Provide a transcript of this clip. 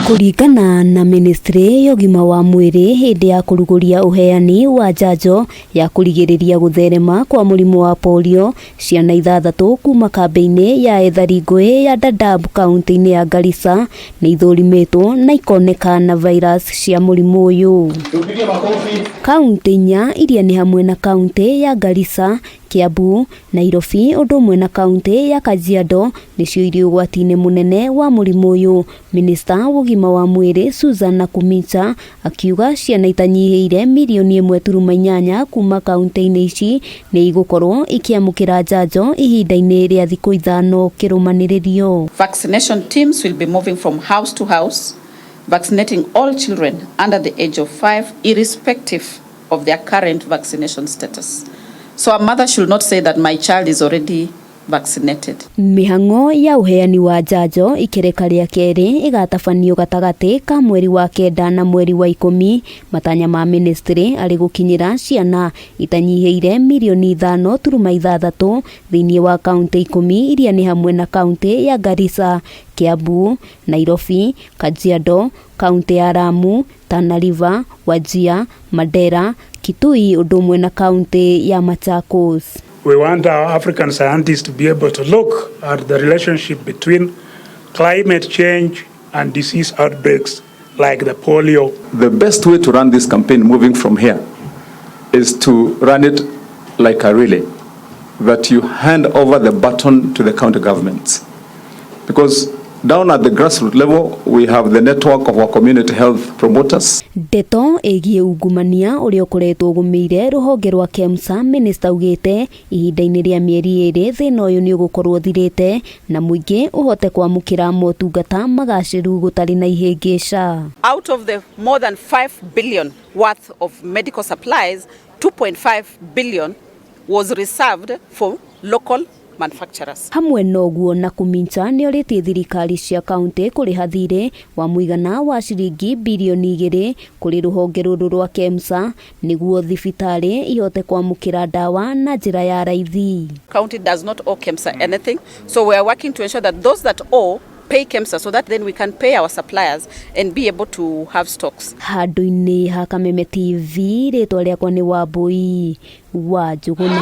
Kũringana na ministry ya ũgima wa mwĩrĩ, hĩndĩ ya kũrugũria ũheani wa njanjo ya kũrigĩrĩria gũtherema kwa mũrimũ wa polio, ciana 6 kuma kambĩ-inĩ ya ethari ngũĩ ya Dadaab kaunti-inĩ ya Garissa nĩ ithũrimĩtwo na ikoneka na virus cia mũrimũ ũyũ. Kaunti 4 iria nĩ hamwe na kaunti ya Garissa, Kiambu, Nairobi ũndũ ũmwe na kaunti ya Kajiado nĩcio irĩ ũgwati-inĩ mũnene wa mũrimũ ũyũ. Minista wa ũgima wa mwĩrĩ Susan Nakhumicha akiuga ciana itanyihĩire mirioni 1.8 kuma kaunti-inĩ ici nĩ igũkorwo ikĩamũkĩra njanjo ihinda-inĩ rĩa thikũ 5 kĩrũmanĩrĩrio. Vaccination teams will be moving from house to house, vaccinating all children under the age of 5, irrespective of their current vaccination status. So a mother should not say that my child is already vaccinated. Mĩhang'o ya ũheani wa njanjo ikereka rĩa kerĩ ĩgatabanio gatagatĩ ka mweri wa 9 na mweri wa 10. Matanya ma ministry arĩ gũkinyĩra ciana itanyihĩire mirioni 5.6 thĩinĩ wa kaunti 10 iria nĩ hamwe na kaunti ya Garissa, Kiambu, Nairobi, Kajiado, kaunti ya Lamu, Tana River, Wajir, Mandera, Kitui ũndũ ũmwe na kaunti ya Machakos. We want our African scientists to be able to look at the relationship between climate change and disease outbreaks like the polio. The best way to run this campaign moving from here is to run it like a relay, that you hand over the baton to the county governments. Because down at the grassroots level, we have the network of our community health promoters. Ndeto ĩgiĩ ungumania ũrĩa ũkoretwo ũgũmĩire rũhonge rwa KEMSA, minista augĩte ihinda-inĩ rĩa mĩeri 2 thĩna ũyũ nĩ ũgũkorwo ũthirĩte na mũingĩ ũhote kwamũkĩra motungata magacĩru gũtarĩ na ihĩngĩca. Out of the more than 5 billion worth of medical supplies, 2.5 billion was reserved for local manufacturers. Hamwe na ũguo, Nakhumicha nĩorĩtie thirikari cia kaunti kũrĩha thirĩ wa mũigana wa ciringi birioni 2 kũrĩ rũhonge rũrũ rwa KEMSA nĩguo thibitarĩ ihote kwamũkĩra ndawa na njĩra ya raithi. County does not owe KEMSA anything, so we are working to ensure that those that owe pay KEMSA so that then we can pay our suppliers and be able to have stocks. Handũ-inĩ ha Kameme TV, rĩtwa rĩakwa nĩ Wambui wa Njũgũna.